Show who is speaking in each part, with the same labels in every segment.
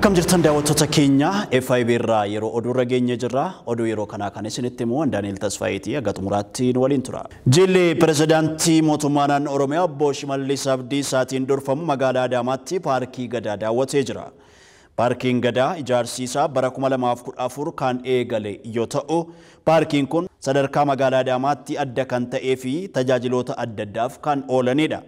Speaker 1: Akkam jirtan daawwattoota keenya FIB irraa yeroo oduu irra geenye jirra. Oduu yeroo kanaa kan isinitti himu Daani'el Tasfaayitii haga xumuraatti nu waliin tura. Jilli pirezidaantii mootummaa naannoo Oromiyaa obbo Shimallis Abdiisaatiin durfamu magaalaa Adaamaatti paarkii Gadaa daawwatee jira. Paarkiin Gadaa ijaarsi isaa bara 2014 kan eegale yoo ta'u, paarkiin kun sadarkaa magaalaa Adaamaatti adda kan ta'ee fi tajaajiloota adda addaaf kan oolanidha.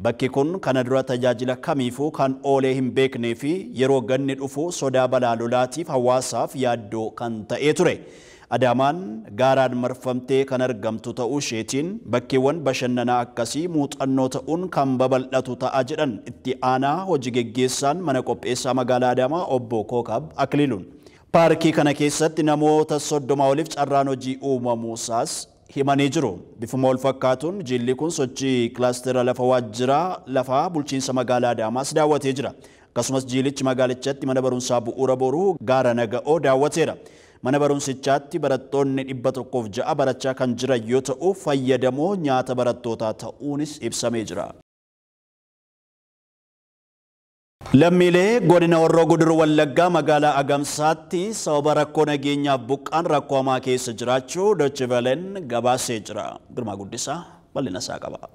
Speaker 1: Bakki kun kana dura tajaajila kamiifuu kan oolee hin beeknee fi yeroo ganni dhufu sodaa balaa lolaatiif hawaasaaf yaaddoo kan ta'ee ture. Adaamaan gaaraan marfamtee kan argamtu ta'uu isheetiin bakkeewwan bashannanaa akkasii muuxannoo ta'uun kan babal'atu ta'a jedhan itti aanaa hojii geggeessaan mana qopheessaa magaalaa Adaamaa obbo Kookab Akiliiluun. Paarkii kana keessatti namoota 30 oliif carraan hojii uumamuusaas himanii jiru. Bifuma wal fakkaatuun jilli kun sochii kilaastera lafa waajjiraa lafaa bulchiinsa magaalaa Adaamaas daawwatee jira. Akkasumas jilichi magaalichatti mana barumsaa bu'uura boruu gaara naga'oo daawwateera. Mana barumsichaatti barattoonni 106 barachaa kan jiran yoo ta'u, fayyadamoo nyaata barattootaa ta'uunis ibsamee jira. Lammiilee godina Horroo Guduruu Wallaggaa magaalaa Agamsaatti sababa rakkoo nageenyaaf buqqaan rakkoo hamaa keessa jiraachuu Deutsche Wellen gabaasee jira. Girmaa Guddisaa bal'ina isaa qaba.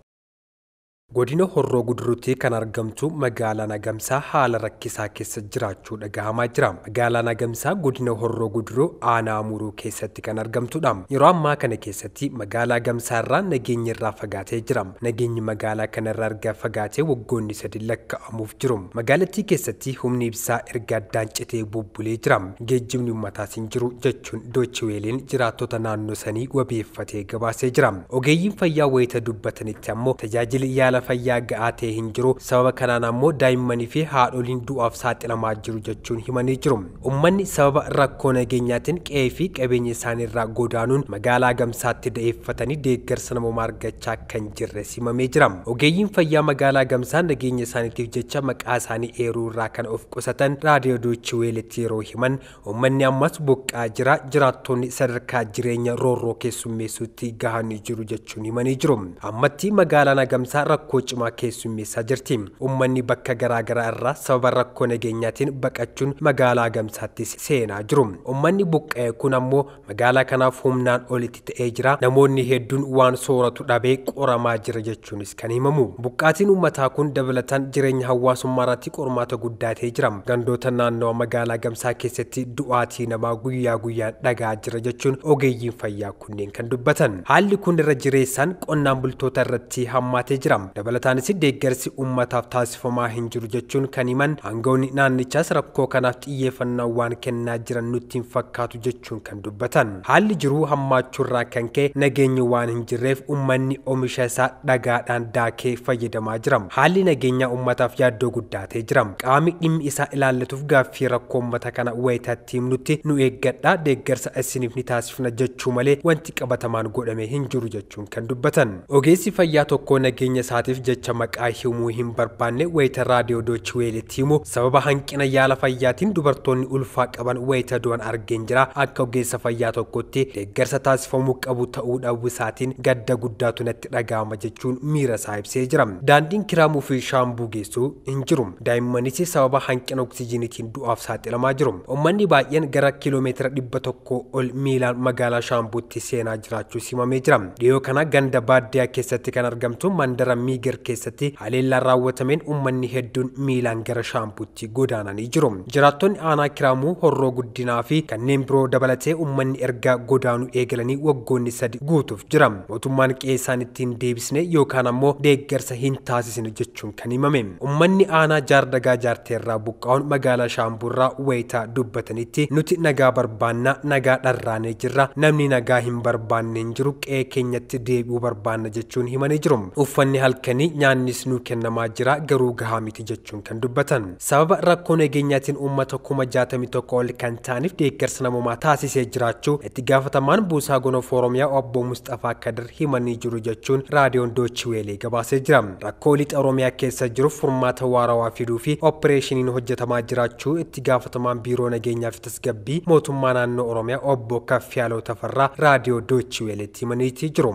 Speaker 2: Godina Horroo Guduruutti kan argamtu magaalaan Agamsaa haala rakkisaa keessa jiraachuu dhagahamaa jira. Magaalaan Agamsaa godina Horroo Guduruu aanaa Amuruu keessatti kan argamtudha. Yeroo ammaa kana keessatti magaalaa Agamsaa irraa nageenyi irraa fagaatee jira. Nageenyi magaalaa kanarraa erga fagaatee waggoonni 3 lakkaa'amuuf jiru. Magaalattii keessatti humni ibsaa erga addaan citee bubbulee jira. Geejjibni uummataas hin jiru jechuun Deutsche Wellen jiraattota naannoo sanii wabeeffatee gabaasee jira. Ogeeyyiin fayyaa wayita dubbatanitti ammoo tajaajilli yaala fayyaa ga'aa ta'e hin jiru. Sababa kanaan ammoo daa'immanii fi haadholiin du'aaf saaxilamaa jiru jechuun himanii jiru. Uummanni sababa rakkoo nageenyaatiin qe'ee fi qabeenya isaaniirraa godaanuun magaalaa Agamsaatti da'eeffatanii deeggarsa namoomaa argachaa kan jirre simamee jira. Ogeeyyiin fayyaa magaalaa Agamsaa nageenya isaaniitiif jecha maqaa isaanii eeruu irraa kan of qusatan raadiyoo Deutsche Welletti yeroo himan uummanni ammas buqqaa jira, jiraattonni sadarkaa jireenya roorroo keessummeessuutti gahanii jiru jechuun himanii jiru. Ammatti magaalaan Agamsaa rakkoo cimaa keessummeessaa jirti. Uummanni bakka garaagaraa irraa sababa rakkoo nageenyaatiin baqachuun magaalaa Agamsaatti seenaa jiru. Uummanni buqqa'e kun ammoo magaalaa kanaaf humnaan olitti ta'ee jira. Namoonni hedduun waan sooratu dhabee qoramaa jira jechuunis kan himamu. Buqqaatiin uummataa kun dabalataan jireenya hawaasummaa irratti qormaata guddaa ta'ee jira. Gandoota naannawa magaalaa Agamsaa keessatti du'aatii namaa guyyaa guyyaan dhagaa jira jechuun ogeeyyiin fayyaa kunneen kan dubbatan. Haalli kun irra jireessaan qonnaan bultoota irratti hammaatee jira. Dabalataanis deeggarsi uummataaf taasifamaa hin jiru jechuun kan himan aangawoonni naannichaas rakkoo kanaaf xiyyeeffannaa waan kennaa jiran nutti hin fakkaatu jechuun kan dubbatan. Haalli jiruu hammaachuurraa kan ka'e nageenyi waan hin jirreef uummanni oomisha isaa dhagaadhaan daakee fayyadamaa jira. Haalli nageenyaa uummataaf yaaddoo guddaa ta'ee jira. Qaamni dhimmi isaa ilaallatuuf gaaffii rakkoo uummata kana wayitaatti himnutti nu eeggadhaa, deeggarsa isiniif ni taasifna jechuu malee wanti qabatamaan godhame hin jiru jechuun kan dubbatan. Ogeessi fayyaa tokko nageenya isaatiif jecha maqaa himuu hin barbaanne wayita raadiyoo Deutsche Welletti himu sababa hanqina yaala fayyaatiin dubartoonni ulfaa qaban wayita du'an argeen jira. Akka ogeessa fayyaa tokkotti deeggarsa taasifamuu qabu ta'uu dhabuu isaatiin gadda guddaatu natti dhaga'ama jechuun miira isaa ibsee jira. Daandiin Kiraamuu fi Shaambuu geessu hin jiru. Daa'immanis sababa hanqina oksijiiniitiin du'aaf saaxilamaa jiru. Uummanni baay'een gara kiiloomeetira 100 ol miilaan magaalaa Shaambuutti seenaa jiraachuu simamee jira. Dhiyoo kana ganda baadiyyaa keessatti kan argamtu mandara Miiger keessatti haleellaan raawwatameen uummanni hedduun miilaan gara Shaambuutti godaananii jiru. Jiraattonni aanaa Kiraamuu, Horroo Guddinaa fi kanneen biroo dabalatee uummanni erga godaanuu eegalanii waggoonni 3 guutuuf jira. Mootummaan qe'ee isaan ittiin deebisne yookaan ammoo deeggarsa hin taasisne jechuun kan himame. Uummanni aanaa Jaardagaa Jaarteerraa buqqa'uun magaalaa Shaambuurraa wayitaa dubbatanitti nuti nagaa barbaanna, nagaa dharraanee jirra, namni nagaa hin barbaanne hin jiru, qe'ee keenyatti deebi'uu barbaanna jechuun himanii jiru. Uffanni halkanii nyaannis nuu kennamaa jira garuu gahaa miti jechuun kan dubbatan. Sababa rakkoo nageenyaatiin uummata 61,000 ol kan ta'aniif deeggarsa namoomaa taasisee jiraachuu itti gaafatamaan buusaa gonofoo Oromiyaa obbo Mustafaa Kadir himanii jiru jechuun raadiyoon Deutsche Welle gabaasee jira. Rakkoo lixa Oromiyaa keessa jiru furmaata waarawaa fiduu fi opereeshiniin hojjetamaa jiraachuu itti gaafatamaan biiroo nageenyaa fi tasgabbii mootummaa naannoo Oromiyaa obbo Kaffiyaaloo Tafarraa raadiyoo Deutsche Welletti himanii jiru.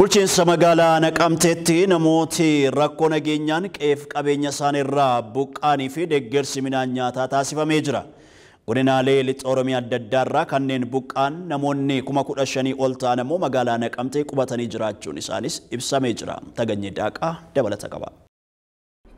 Speaker 1: Bulchiinsa magaalaa Naqamteetti namooti rakkoo nageenyaan qe'eef qabeenya isaaniirraa buqqaanii fi deeggarsi midhaan nyaataa taasifamee jira. Godinaalee lixa Oromiyaa adda addaarraa kanneen buqqaan namoonni 15,000 ol ta'an ammoo magaalaa Naqamtee qubatanii jiraachuun isaanis ibsamee jira. Taganyee Daaqaa dabalata qaba.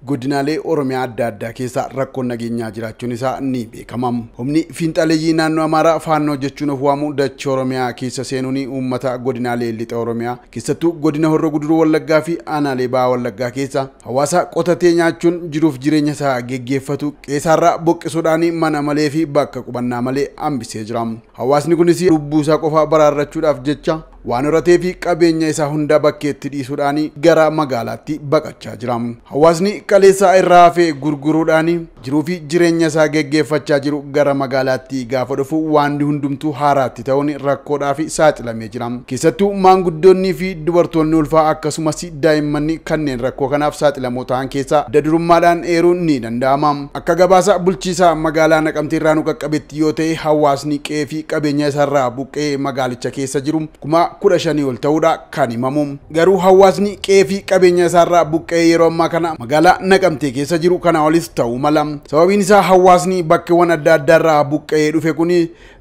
Speaker 3: Godinaalee Oromiyaa adda addaa keessa rakkoon nageenyaa jiraachuun isaa ni beekama. Humni fiinxaleeyyii naannoo Amaaraa Faannoo jechuun of waamu dachee Oromiyaa keessa seenuun uummata godinaalee lixa Oromiyaa keessattuu godina Horroo Guduruu Wallaggaa fi aanaalee Bahaa Wallaggaa keessa hawaasa qotatee nyaachuun jiruuf jireenya isaa geggeeffatu qeessaarraa buqqisuudhaan mana malee fi bakka qubannaa malee hambisee jira. Hawaasni kunis lubbuu isaa qofa baraarrachuudhaaf jecha waan horatee fi qabeenya isaa hunda bakkeetti dhiisuudhaan gara magaalaatti baqachaa jira. Hawaasni kaleessaa irraa hafee gurguruudhaan jiruu fi jireenya isaa geggeeffachaa jiru gara magaalaatti gaafa dhufu waan hundumtuu haaraatti ta'uun rakkoodhaaf saaxilamee jira. Keessattuu maanguddoonnii fi dubartoonni ulfaa akkasumas daa'imman kanneen rakkoo kanaaf saaxilamoo ta'an keessaa adda durummaadhaan eeruun ni danda'ama. Akka gabaasa bulchiisaa magaalaa Naqamtee irraa nu qaqqabetti yoo ta'e hawaasni qe'ee fi qabeenya isaarraa buqqee magaalicha keessa jiru 15,000 ol ta'uudha kan himamu. Garuu hawaasni qe'ee fi qabeenya isaarraa buqqee yeroo ammaa kana magaalaa Naqamtee keessa jiru kana olis ta'uu mala. Sababiin isaa hawaasni bakkeewwan adda addaarraa buqqee dhufe kun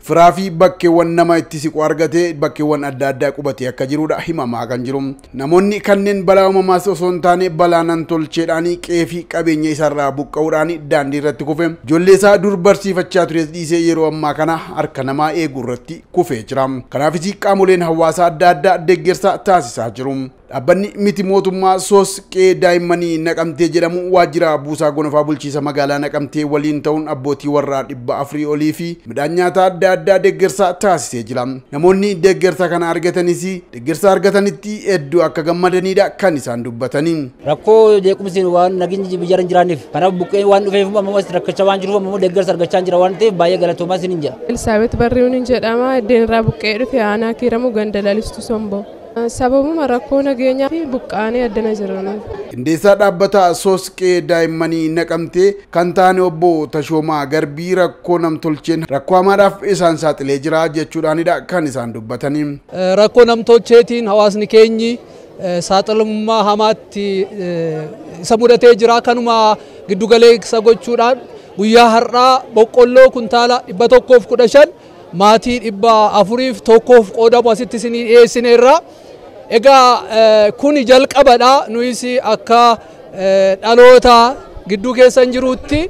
Speaker 3: firaa fi bakkeewwan nama itti siqu argatee bakkeewwan adda addaa qubatee akka jirudha himamaa kan jiru. Namoonni kanneen balaa uumamaas osoo hin taane balaa nan-tolcheedhaan qe'ee fi qabeenya isaarraa buqqa'uudhaan daandii irratti kufe. Ijoollee isaa dur barsiifachaa tures dhiisee yeroo ammaa kana harka namaa eeguu irratti kufee jira. Kanaafis qaamoleen hawaasaa adda addaa deeggarsa taasisaa jiru. Dhaabbanni miti mootummaa SOS qe'ee daa'immanii Naqamtee jedhamu waajjira buusaa gonofaa bulchiisa magaalaa Naqamtee waliin ta'uun abbootii warraa 400 olii fi midhaan nyaataa adda addaa deeggarsa taasisee jira. Namoonni deeggarsa kana argatanis deeggarsa argatanitti hedduu akka gammadanidha kan isaan dubbatanii.
Speaker 4: Rakkoo jeequmsiin waan nageenyi biyya hin jiraanneef kanaaf buqqeen waan dhufeef ammoo rakkachaa waan jiruuf ammoo deeggarsa argachaa jira waan ta'eef baay'ee galatoomaa isiniin jedha.
Speaker 5: Elsaabeet Barriiwwan jedhama. Iddeen irraa buqqee dhufe aanaa Kiiramu ganda lalistuu Somboo. Sababuma rakkoo nageenyaa fi buqqaanii addana jiran.
Speaker 3: Qindeessaa dhaabbata SOS qe'ee daa'immanii Naqamtee kan ta'an obbo Tashoomaa Garbii rakkoo namtolcheen rakkoo hamaadhaaf isaan saaxilee jira jechuudhaanidha kan isaan dubbatanii.
Speaker 6: Rakkoo namtolcheetiin hawaasni keenyi saaxilamummaa hamaatti isa mudatee jira. Kanuma giddugaleessa gochuudhaan guyyaa har'aa boqqolloo kuntaala 115 maatii 401 qoodamu asitti isinii dhiyeessineerra. Egaa kuni jalqabadha. Nuyis akka dhaloota gidduu keessan jirutti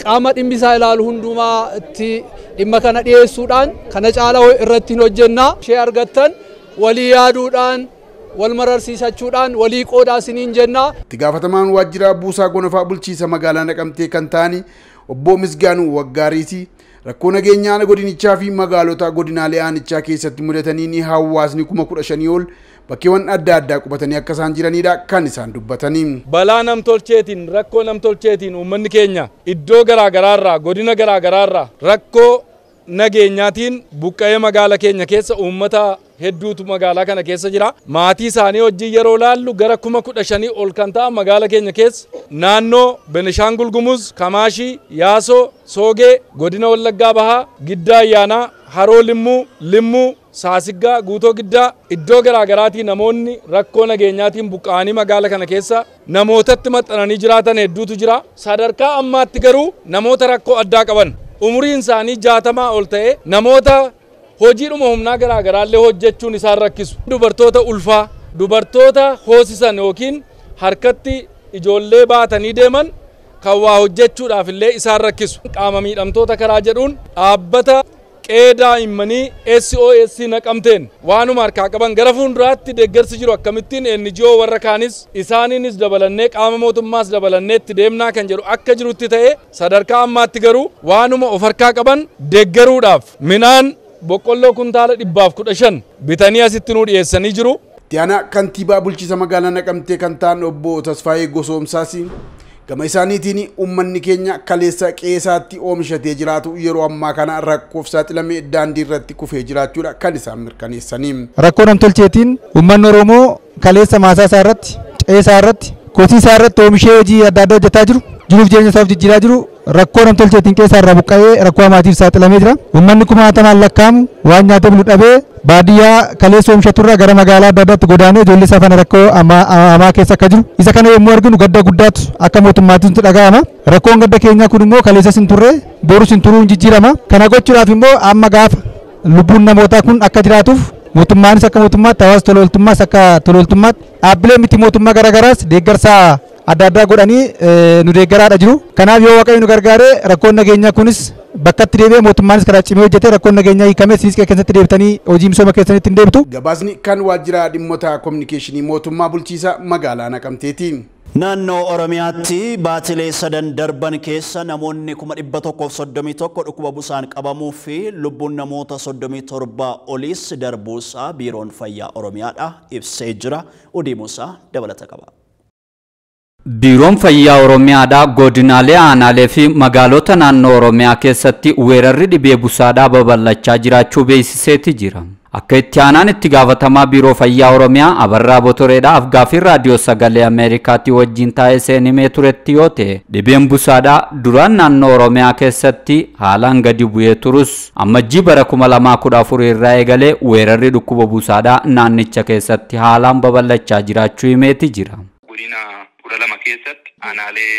Speaker 6: qaama dhimmisaa ilaalu hundumaatti dhimma kana dhiyeessuudhaan kana caalaa irratti hin hojjenna. Ishee argattan walii yaaduudhaan wal mararsiisachuudhaan walii qoodaa isiniin jenna.
Speaker 3: Itti gaafatamaan waajjira buusaa gonofaa bulchiisa magaalaa Naqamtee kan ta'an obbo Misgaanuu Waggaariiti. Rakkoo nageenyaa godinichaa fi magaalota godinaalee aanichaa keessatti mudatanii hawaasni 15,000 ol bakkeewwan adda addaa qubatanii akka isaan jiranidha kan isaan dubbatanii.
Speaker 7: Balaa namtolcheetiin rakkoo namtolcheetiin uummanni keenya iddoo garaagaraarraa godina garaagaraarraa rakkoo nageenyaatiin buqqa'ee magaala keenya keessa uummata hedduutu magaalaa kana keessa jira. Maatii isaanii wajjin yeroo laallu gara 15,000 ol kan ta'a magaala keenya keessa naannoo Benishaangul Gumuz, Kamaashii, Yaasoo, Soogee, godina Wallaggaa Bahaa, Giddaa Ayyaanaa, Haroo Limmuu, Limmuu, Saasiggaa, Guutoo Giddaa iddoo garaagaraatii namoonni rakkoo nageenyaatiin buqqa'anii magaala kana keessa namootatti maxxananii jiraatan hedduutu jira. Sadarkaa ammaatti garuu namoota rakkoo addaa qaban umuriin isaanii 60 ol ta'e namoota hojiidhuma humnaa garaagaraallee hojjechuun isaan rakkisu. Dubartoota ulfaa, dubartoota hoosisan yookiin harkatti ijoollee baatanii deeman kan waa hojjechuudhaaf illee isaan rakkisu. Qaama miidhamtoota karaa jedhuun dhaabbata qe'ee daa'immanii SOS Naqamteen waanuma harkaa qaban gara fuulduraatti deeggarsi jiru akkamittiin NGO warra kaanis isaaniinis dabalannee qaama mootummaas dabalannee itti deemnaa kan jedhu akka jirutti ta'e sadarkaa ammaatti garuu waanuma of harkaa qaban deeggaruudhaaf midhaan boqqolloo kuntaala 115 bitanii asitti nuu dhiyeessanii jiru.
Speaker 3: Itti aanaa kantiibaa bulchiisa magaalaa Naqamtee kan ta'an obbo Tasfaayee Gosoomsaas gama isaaniitiin uummanni keenya kaleessa qe'eesaatti oomishatee jiraatu yeroo ammaa kana rakkoof saaxilamee daandii irratti kufee jiraachuudha kan isaan mirkaneessanii.
Speaker 8: Rakkoo namtolcheetiin uummanni Oromoo kaleessa maasaa isaa irratti, qe'eesaa irratti, kosii isaa irratti oomishee hojii adda addaa hojjetaa jiru. jiruuf jireenya isaaf jijjiiraa jiru rakkoo namtolcheetiin keessaa irraa buqqa'ee rakkoo hamaatiif saaxilamee jira. Uummanni kumaatamaan lakkaa'amu waan nyaata bulu dhabee baadiyyaa kaleessa oomishaturraa gara magaalaa adda addaatti godaanee ijoollee isaa faana rakkoo hamaa keessa akka jiru. Isa kana yommuu arginu gadda guddaatu akka mootummaatti nutti dhaga'ama. Rakkoon gadda keenyaa kun immoo kaleessas hin turre borus hin turuu hin jijjiirama. Kana gochuudhaaf immoo amma gaafa lubbuun namootaa kun akka jiraatuuf mootummaanis akka mootummaatti hawaasa tolooltummaas akka tolooltummaatti dhaabbilee miti mootummaa garaagaraas deeggarsa adda addaa godhanii nu deeggaraadha jiru. Kanaaf yoo Waaqayyo nu gargaaree rakkoon nageenyaa kunis bakkatti deebi'ee mootummaanis karaa cimee hojjetee rakkoon nageenyaa hiikamee isinis keessatti deebitanii hojii misooma keessanitti hin deebitu.
Speaker 3: Gabaasni kan waajjira dhimmoota kominikeeshinii mootummaa bulchiisa magaalaa Naqamteeti.
Speaker 1: Naannoo Oromiyaatti baatilee sadan darban keessa namoonni 131 dhukkuba busaan qabamuu fi lubbuun namoota 37 oliis darbuusaa Biiroon Fayyaa Oromiyaadha ibsee jira. Odii Muusaa dabalata qaba.
Speaker 9: Biiroon Fayyaa Oromiyaadhaa godinaalee aanaalee fi magaalota naannoo Oromiyaa keessatti weerarri dhibee busaadhaa babal'achaa jiraachuu beeksiseeti jira. Akka itti aanaan itti gaafatamaa Biiroo Fayyaa Oromiyaa Abarraa Botoreedhaa Afgaaffii Raadiyoo Sagalee Ameerikaatti wajjin taa'ee seenimee turetti yoo ta'e dhibeen busaadhaa duraan naannoo Oromiyaa keessatti haalaan gadi bu'ee turus ammajjii bara 2014 irraa eegalee weerarri dhukkuba busaadhaa naannicha keessatti haalaan babal'achaa jiraachuu himeeti jira.
Speaker 10: Godina 12 keessatti aanaalee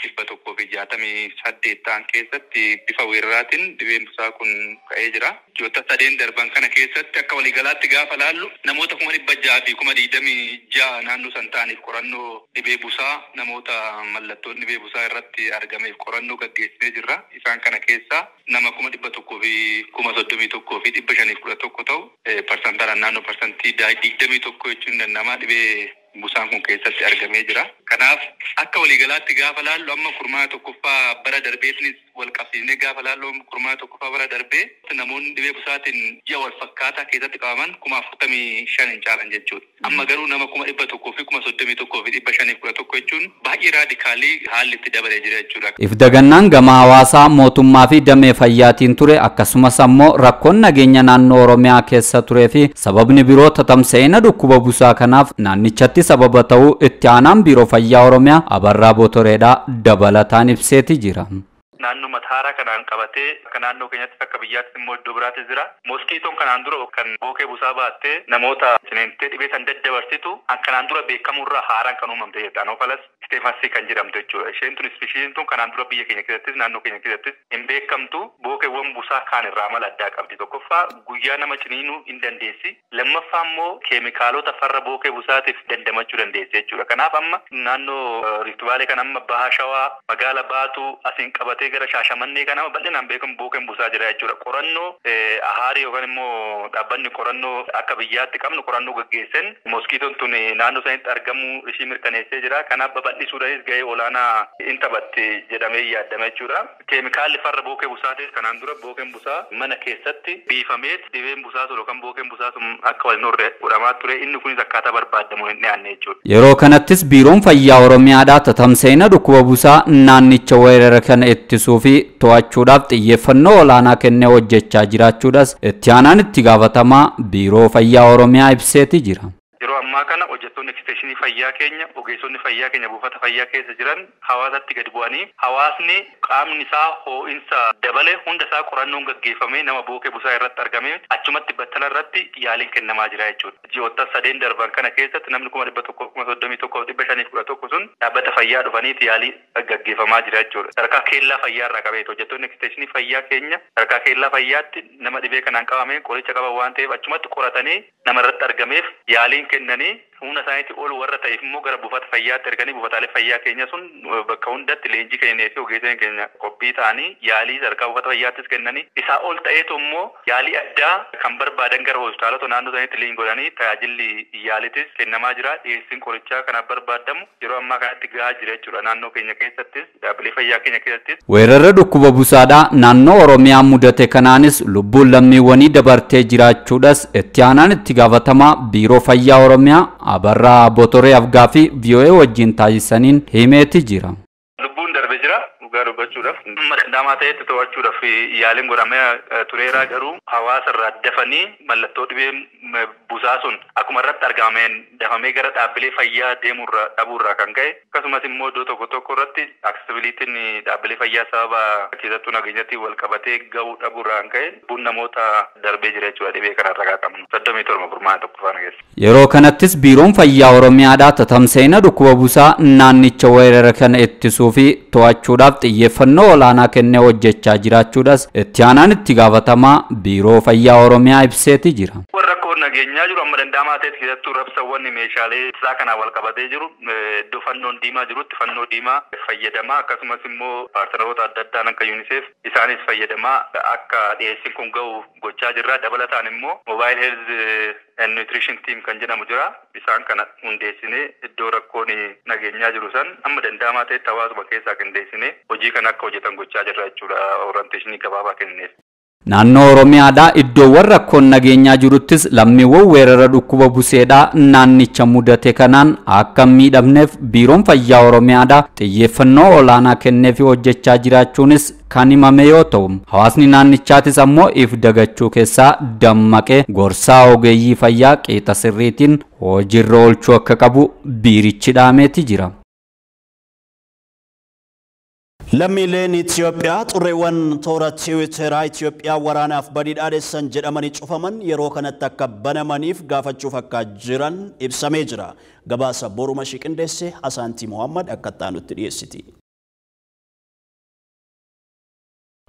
Speaker 10: 168 ta'an keessatti bifa weeraraatiin dhibeen busaa kun ka'ee jira. Ji'oota sadeen darban kana keessatti akka waliigalaatti gaafa laallu namoota 626,026 naannoo san ta'aniif qorannoo dhibee busaa namoota mallattoon dhibee busaa irratti argameef qorannoo gaggeessinee jirra. Isaan kana keessaa nama 131,511 ta'u parsantaadhaan naannoo 21% jechuun danda'ama dhibee busaan kun keessatti argamee jira. Kanaaf akka waliigalaatti gaafa laallu amma kurmaana tokkoffaa bara darbeetinis wal qabsiisnee gaafa laallu amma kurmaana tokkoffaa bara darbee namoonni dhibee busaatiin ji'a wal fakkaataa keessatti qabaman 45,000 hin caalan jechuudha. Amma garuu nama 131,511 jechuun baay'ee raadikaalii haalli itti dabalee jira jechuudha.
Speaker 9: Ifdagannaan gama hawaasaa mootummaa fi damee fayyaatiin ture akkasumas ammoo rakkoon nageenya naannoo Oromiyaa keessa turee fi sababni biroo tatamsa'ina dhukkuba busaa kanaaf naannichatti sababa ta'uu itti aanaan Biiroo Fayyaa Oromiyaa Abarraa Botoreedhaa dabalataan ibseeti jira.
Speaker 10: Naannoo Mataaraa kanaan qabatee akka naannoo keenyatti akka biyyaatti immoo iddoo biraatti jira. Moskiitoon kanaan dura kan bookee busaa baattee namoota ciniintee dhibee san daddabarsitu kanaan dura beekamurraa haaraan kan uumamte jechuudha. Anoofalas Steefansii kan jedhamtu jechuudha. Isheen tun ispeeshiin tun kanaan dura biyya keenya keessattis naannoo keenya keessattis hin beekamtu. Bookeewwan busaa kaan irraa amala addaa qabdi. Tokkoffaa guyyaa nama ciniinuu hin dandeessi. Lammaffaa immoo keemikaalota farra bookee busaatiif dandamachuu dandeessi jechuudha. Kanaaf amma naannoo Rift Valley kan amma Baha Shawaa magaala Baatuu asiin qabatee gara Shaashamannee kana bal'inaan beekamu bookeen busaa jira jechuudha. Qorannoo ahaarii yookaan immoo dhaabbanni qorannoo akka biyyaatti qabnu qorannoo gaggeessan moskiitoon tun naannoo sanitti argamuu ishii mirkaneessee jira. Kanaaf babal'isuudhaanis gahee olaanaa in taphatti jedhamee yaadama jechuudha. Keemikaalli farra bookee busaatis kanaan dura bookeen busaa mana keessatti biifamee dhibeen busaa sun yookaan bookeen busaa sun akka wal hin horre godhamaa ture. Inni kunis akkaataa barbaadamu hin dhiyaanne jechuudha.
Speaker 9: Yeroo kanattis Biiroon Fayyaa Oromiyaadhaa tatamsa'ina dhukkuba busaa naannicha weerara kana ittisuu fi to'achuudhaaf xiyyeeffannoo olaanaa kennee hojjechaa jiraachuudhas itti aanaan itti gaafatamaa Biiroo Fayyaa Oromiyaa ibseeti jira.
Speaker 10: Yeroo ammaa kana hojjettoonni eksteeshinii fayyaa keenya, ogeessonni fayyaa keenya buufata fayyaa keessa jiran hawaasatti gadi bu'anii hawaasni qaamni isaa ho'insa dabale hunda isaa qorannoon gaggeeffamee nama bookee busaa irratti argame achumatti battala irratti yaaliin kennamaa jira jechuudha. Ji'oota sadeen darban kana keessatti namni 131,511 sun dhaabbata fayyaa dhufaniiti yaalii gaggeeffamaa jira jechuudha. Sadarkaa keellaa fayyaa irraa qabeeti hojjettoonni eksteeshinii fayyaa keenya sadarkaa keellaa fayyaatti nama dhibee kanaan qabame qoricha qaban waan ta'eef achumatti qoratanii nama irratti argameef yaaliin kennanii humna isaaniitti ol warra ta'eef immoo gara buufata fayyaatti erganii buufataalee fayyaa keenya sun bakka hundatti leenjii kennee fi ogeessonni keenya qophii ta'anii yaalii sadarkaa buufata fayyaattis kennanii isaa ol ta'eetu immoo yaalii addaa kan barbaadan gara hospitaalota naannoo isaaniitti leenjii godhanii tajaajilli yaaliitis kennamaa jira. Dhiyeessiin qorichaa kanaaf barbaadamu yeroo ammaa kanatti gahaa jira jechuudha. Naannoo keenya keessattis dhaabbilee fayyaa keenya keessattis.
Speaker 9: Weerarra dhukkuba busaadhaa naannoo Oromiyaa mudate kanaanis lubbuun lammiiwwanii dabartee jiraachuudhas itti aanaan itti gaafatamaa Biiroo Fayyaa Oromiyaa Abarraa Botoree Afgaaffii VOA wajjin taasisaniin himeeti jira.
Speaker 10: Lubbuun darbe jira. Dhugaa dubbachuudhaaf amma danda'amaa ta'etti to'achuudhaaf yaaliin godhamee tureeraa garuu hawaasa irraa dafanii mallattoo dhibee busaa sun akkuma irratti argameen dafamee gara dhaabbilee fayyaa deemurraa dhabuurraa kan ka'e akkasumas immoo iddoo tokko tokko irratti aksesibiliitiin dhaabbilee fayyaa sababa keessattuu nageenyatti wal qabatee ga'uu dhabuurraa kan ka'e lubbuun namoota darbee jira jechuudha dhibee kanarra ragaa qabnu 37 kurmaana tokko faana keessa.
Speaker 9: Yeroo kanattis Biiroon Fayyaa Oromiyaadhaa tatamsa'ina dhukkuba busaa naannicha weerara kana ittisuu fi to'achuudhaaf xiyyeeffannoo olaanaa kennee hojjechaa jiraachuudhas itti aanaan itti gaafatamaa Biiroo Fayyaa Oromiyaa ibseeti jira.
Speaker 10: Rakkoo nageenyaa jiru amma danda'amaa ta'etti keessattuu rabsawwan meeshaalee isaa kanaan wal qabatee jiru iddoo fannoon diimaa jirutti fannoo diimaa fayyadamaa akkasumas immoo paartinaroota adda addaan akka UNICEF isaanis fayyadamaa akka dhiyeessiin kun ga'u gochaa jirra. Dabalataan immoo Mobile Health and Nutrition Team kan jedhamu jira. Isaan kana hundeessinee iddoo rakkoon nageenyaa jiru san amma danda'amaa ta'etti hawaasuma keessaa qindeessinee hojii kana akka hojjetan gochaa jirra jechuudha. Orienteeshinii gabaabaa kennineef.
Speaker 9: Naannoo Oromiyaadhaa iddoowwan rakkoon nageenyaa jiruttis lammiiwwan weerara dhukkuba buseedhaa naannicha mudate kanaan akka hin miidhamneef Biiroon Fayyaa Oromiyaadhaa xiyyeeffannoo olaanaa kenneefi hojjechaa jiraachuunis kan himame yoo ta'u hawaasni naannichaatis ammoo if dagachuu keessaa dammaqee gorsaa ogeeyyii fayyaa qixa sirriitiin hojiirra oolchuu akka qabu biirichi dhaameeti jira.
Speaker 1: Lammiileen Itoophiyaa xurreewwan toora Tiwiiteraa Itoophiyaa waraanaaf badii dhaadessan jedhamanii cufaman yeroo kanatti akka banamaniif gaafachuuf akka jiran ibsamee jira. Gabaasa Boruma Shiqindeesse Asaantii Mohammad akka itti dhiyeessiti.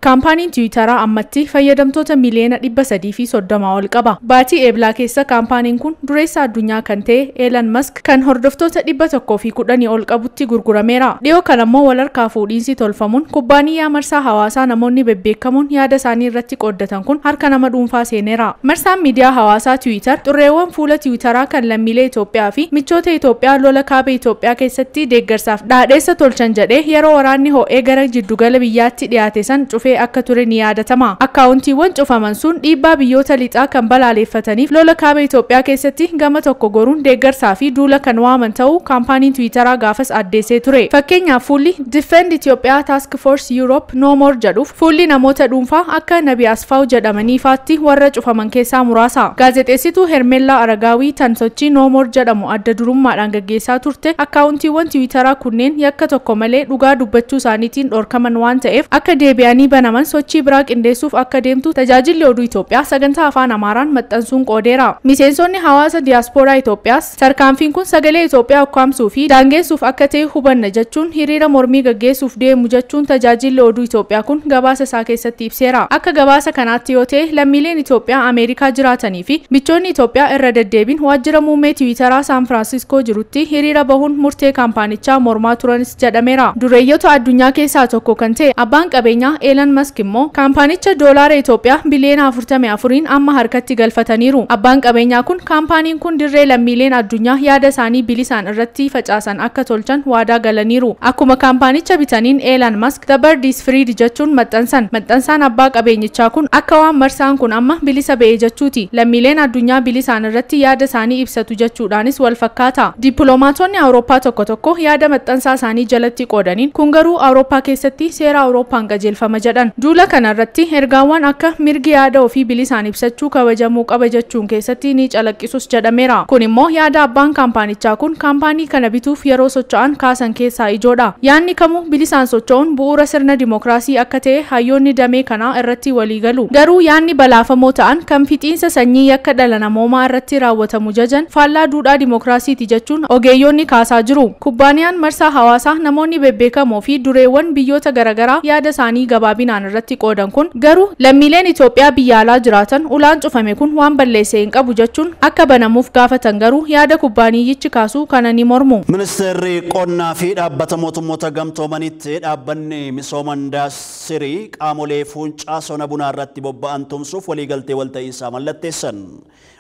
Speaker 11: Kaampaaniin Tiwiitaraa ammatti fayyadamtoota miliyoona 330 ol qaba. Baatii Eeblaa keessa kaampaaniin kun dureessa addunyaa kan ta'e Elon Musk kan hordoftoota 110 ol qabutti gurgurameera. Dhiyoo kana immoo wal harkaa fuudhiinsi tolfamuun kubbaaniyyaa marsaa hawaasaa namoonni bebbeekamoon yaada isaanii irratti qooddatan kun harka nama dhuunfaa seeneera. Marsaan miidiyaa hawaasaa Tiwiitar xurreewwan fuula Tiwiitaraa kan lammiilee Itoophiyaa fi michoota Itoophiyaa lola kaaba Itoophiyaa keessatti deeggarsaaf dhaadheessa tolchan jedhee yeroo waraanni ho'ee gara jiddugala biyyaatti dhiyaate san cufee akka ture ni yaadatama. Akkaawuntiiwwan cufaman sun dhiibbaa biyyoota lixaa kan balaaleffataniif lola kaaba Itoophiyaa keessatti gama tokko goruun deeggarsaa fi duula kan waaman ta'uu kaampaaniin Tiwiitaraa gaafas addeessee ture. Fakkeenyaaf fuulli Defend Ethiopia Task Force Europe No More jedhuuf fuulli namoota dhuunfaa akka Nabi Asfaaw jedhamanii faatti warra cufaman keessaa muraasa. Gaazexeessituu Hermeellaa Aragaawii tan sochii No More jedhamu adda durummaadhaan gaggeessaa turte akkaawuntiiwwan Tiwiitaraa kunneen yakka tokko malee dhugaa dubbachuu isaaniitiin dhorkaman waan ta'eef akka deebi'anii banaman sochii biraa qindeessuuf akka deemtu tajaajilli oduu Itoophiyaa sagantaa afaan Amaaraan maxxansuun qoodeera. Miseensonni hawaasa diyaaspooraa Itoophiyaas tarkaanfiin kun sagalee Itoophiyaa ukkaamsuu fi daangeessuuf akka ta'e hubanna jechuun hiriira mormii gaggeessuuf deemu jechuun tajaajilli oduu Itoophiyaa kun gabaasa isaa keessatti ibseera. Akka gabaasa kanaatti yoo ta'e lammiileen Itoophiyaa Ameerikaa jiraatanii fi michoonni Itoophiyaa irra deddeebiin waajjira muummee Tiwiitaraa Saan Firaansiskoo jirutti hiriira bahuun murtee kaampaanichaa mormaa turanis jedhameera. Dureeyyota addunyaa keessaa tokko kan ta'e abbaan qabeenyaa Elon Musk immoo kaampaanicha doolaara Itoophiyaa biliyoona 44 amma harkatti galfataniiru. Abbaan qabeenyaa kun kaampaaniin kun dirree lammiileen addunyaa yaada isaanii bilisaan irratti facaasan akka tolchan waadaa galaniiru. Akkuma kaampaanicha bitaniin Elon Musk "The bird is freed" jechuun maxxansan. Maxxansaan abbaa qabeenyichaa kun akka waan marsaan kun amma bilisa ba'e jechuuti. Lammiileen addunyaa bilisaan irratti yaada isaanii ibsatu jechuudhaanis wal fakkaata. Dippiloomaatonni Awurooppaa tokko tokko yaada maxxansaa isaanii jalatti qoodaniin kun garuu Awurooppaa keessatti seera Awurooppaan qajeelfama jedhan. Duula kanarratti ergaawwan akka mirgi yaada ofii bilisaan ibsachuu kabajamuu qaba jechuun keessatti ni calaqqisus jedhameera. Kun immoo yaada abbaan kaampaanichaa kun kaampaanii kana bituuf yeroo socho'an kaasan keessaa ijoodha. Yaadni kamuu bilisaan socho'uun bu'uura sirna dimookiraasii akka ta'e hayyoonni damee kanaa irratti walii galu. Garuu yaadni balaafamoo ta'an kan fixiinsa sanyii yakka dhala namoomaa irratti raawwatamu jajan faallaa duudhaa dimookiraasiiti jechuun ogeeyyoonni kaasaa jiru. Kubbaaniyaan marsaa hawaasaa namoonni bebbeekamoo fi dureewwan biyyoota garaagaraa yaada isaanii gabaabinaan irratti qoodan kun garuu lammiileen Itoophiyaa biyya alaa jiraatan ulaan cufame kun waan balleesse hin qabu jechuun akka banamuuf gaafatan garuu yaada kubbaaniyyichi kaasuu kana ni mormu.
Speaker 1: Ministeerri qonnaa fi dhaabbata mootummoota gamtoomanitti dhaabbanni misooma indaastirii qaamolee fuuncaa sona bunaa irratti bobba'an tumsuuf waliigaltee walta'iinsaa mallatteessan.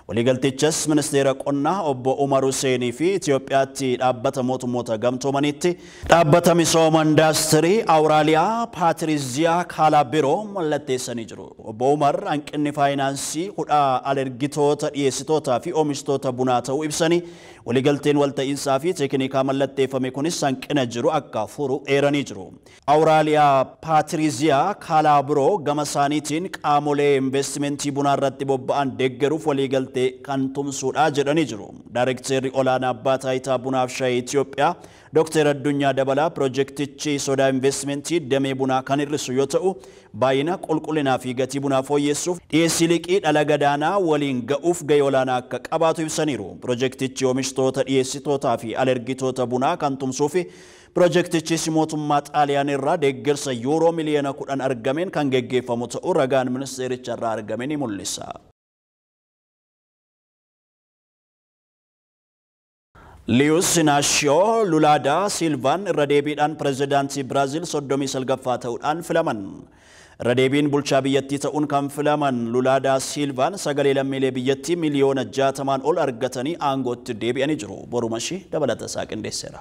Speaker 1: Waliigaltichas ministeera qonnaa obbo Umar Huseenii fi Itoophiyaatti dhaabbata mootummoota gamtoomanitti dhaabbata misooma indaastirii Awuraaliyaa Paatiriziyaa Kaalaabiroo mallatteessanii jiru. Obbo Umar hanqinni faayinaansii hudhaa alergitoota dhiyeessitootaa fi oomishtoota bunaa ta'uu ibsanii Waliigalteen walta'iinsaa fi teeknikaa mallatteeffame kunis hanqina jiru akka furu eeranii jiru. Awuraaliyaa Paatiriziyaa Kaalaabiroo gama isaaniitiin qaamolee investimentii bunaa irratti bobba'an deeggaruuf waliigaltee kan tumsuudha jedhanii jiru. Daayirekteerri olaanaa abbaa taayitaa bunaaf shaayii Itoophiyaa Dr. Addunyaa Dabalaa pirojektichi sodaa investimentii damee bunaa kan hir'isu yoo ta'u baay'ina qulqullinaa fi gatii bunaa fooyyessuuf dhiyeessii liqii dhala gadaanaa waliin ga'uuf gahee olaanaa akka qabaatu ibsaniiru. Pirojektichi oomishtoota dhiyeessitootaa fi alergitoota bunaa kan tumsuu fi pirojektichis mootummaa Xaaliyaan irraa deeggarsa yuuroo miliyoona 10 argameen kan geggeeffamu ta'uu ragaan ministeericha irraa argame ni mul'isa. Luis Inacio Lula da Silvan irra deebiidhaan pirezidaantii Biraazil 39ffaa ta'uudhaan filaman. Irra deebiin bulchaa biyyattii ta'uun kan filaman Lula da Silvan sagalee lammiilee biyyattii miliyoona 60 ol argatanii aangootti deebi'anii jiru. Borumashii dabalata isaa qindeesseera.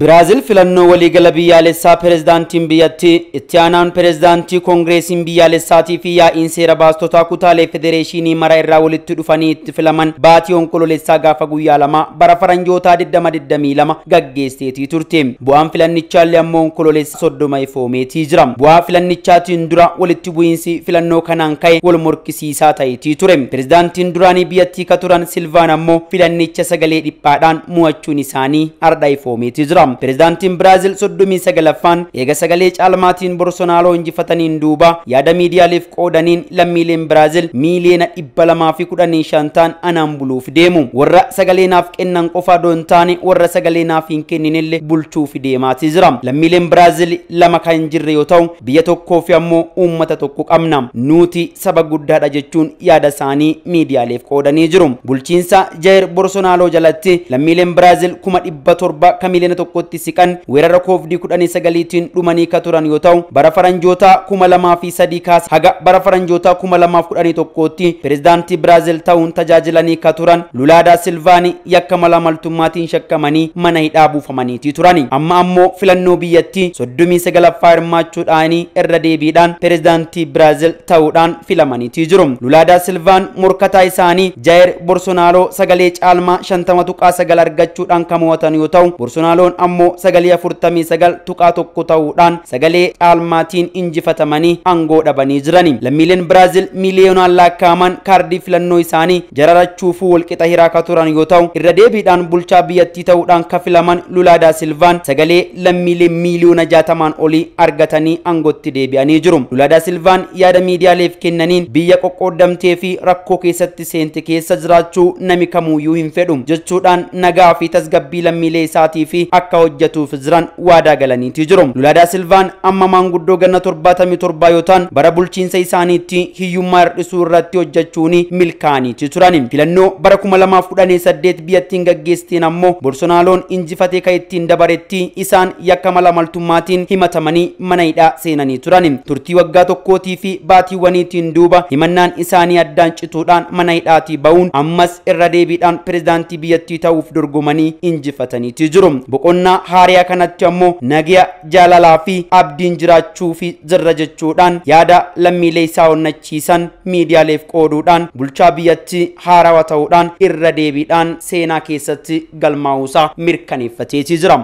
Speaker 12: Biraazil filannoo waliigala biyyaalessaa pirezidaantiin biyyattii itti aanaan pirezidaantii koongireesiin biyyaalessaatii fi yaa'iin seera baastotaa kutaalee federeeshinii mara irraa walitti dhufanii itti filaman baatii onkololeessaa gaafa guyyaa 2 bara faranjootaa 2022 gaggeesseetii turte. Bu'aan filannichaallee ammoo onkololeessa 30 ifoomeetii jira. Bu'aa filannichaatiin dura walitti bu'iinsi filannoo kanaan ka'e wal morkisiisaa ta'eetii ture. Pirezidaantiin duraanii biyyattii ka turan Silvaan ammoo filannicha sagalee dhiphaadhaan mo'achuun isaanii har'a ifoomeetii jira. Pirezidaantiin Biraazil 39ffaan eega sagalee caalmaatiin Bolsonaro injifataniin duuba yaada miidiyaaleef qoodaniin lammiileen Biraazil miiliyoona 215 ta'an anaan buluuf deemu. Warra sagalee naaf kennan qofa osoo hin taane warra sagalee naaf hin kenninillee bulchuuf deemaatii jira. Lammiileen Biraazil lama kan jirre yoo ta'u biyya tokkoo fi ammoo uummata tokko qabna. Nuti saba guddaadha jechuun yaada isaanii miidiyaaleef qoodanii jiru. Bulchiinsa Jair Bolsonaro jalatti lammiileen Biraazil 700,000 kan miliyoona tokkotti siqan weerara COVID-19tiin dhumanii ka turan yoo ta'u bara faranjoota 2003 kaas haga bara faranjoota 2011tti pirezidaantii Biraazil ta'uun tajaajilanii ka turan Lula da Silvaani yakka malamaltummaatiin shakkamanii mana hidhaa buufamaniitii turani. Amma ammoo filannoo biyyattii 39ffaa hirmaachuudhaan irra deebiidhaan pirezidaantii Biraazil ta'uudhaan filamaniitii jiru. Lula da Silvaan morkataa isaanii Jair Bolsonaro sagalee caalmaa 50.9 argachuudhaan kan mo'atan yoo ta'u Bolsonaroon ammoo sagalee 49.1 ta'uudhaan sagalee caalmaatiin injifatamanii aangoo dhabanii jirani. Lammiileen Biraazil miiliyoonaan lakkaa'aman kaardii filannoo isaanii jararachuufuu walqixa hiraa ka turan yoo ta'u irra deebiidhaan bulchaa biyyattii ta'uudhaan ka filaman Lula da Silvaan sagalee lammiilee miiliyoona 60 olii argatanii aangootti deebi'anii jiru. Lula da Silvaan yaada miidiyaaleef kennaniin biyya qoqqoodamtee fi rakkoo keessatti seente keessa jiraachuu nami kamuyyuu hin fedhu jechuudhaan nagaa fi tasgabbii lammiilee isaatii fi akka hojjetuuf jiran waadaa galaniitii jiru. Lula da Silvaan amma maanguddoo ganna 77 yoo ta'an bara bulchiinsa isaaniitti hiyyummaa hir'isuu irratti hojjechuun milkaa'aniitii turan. Filannoo bara 2018 biyyattiin gaggeessiteen ammoo Bolsonaroon injifatee kan ittiin dabaretti isaan yakka malamaltummaatiin himatamanii mana hidhaa seenanii turan. Turtii waggaa tokkootii fi baatiiwwaniitiin duuba himannaan isaanii addaan cituudhaan mana hidhaatii ba'uun ammas irra deebiidhaan pirezidaantii biyyattii ta'uuf dorgomanii injifataniitii jiru. Boqonnaa haariyaa kanatti ammoo nagaa jaalalaa fi abdiin jiraachuu fi jirra jechuudhaan yaada lammiilee isaa onnachiisan miidiyaaleef qooduudhaan bulchaa biyyattii haarawaa ta'uudhaan irra deebiidhaan seenaa keessatti galmaa'uusaa mirkaneeffateetii jira.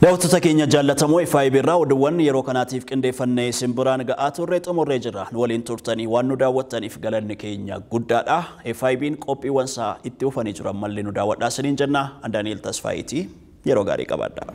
Speaker 1: Daawwattoota keenya jaallatamoo FIB irraa oduuwwan yeroo kanaatiif qindeeffannee isin biraan ga'aa turre xumurree jirra. Nu waliin turtanii waan nu daawwattaniif galanni keenya guddaadha. FIB'n qophiiwwan isaa itti ufanii jiran malli nu daawwadhaa isiniin jenna. Daani'el Tasfaayitii yeroo gaarii qabaadha.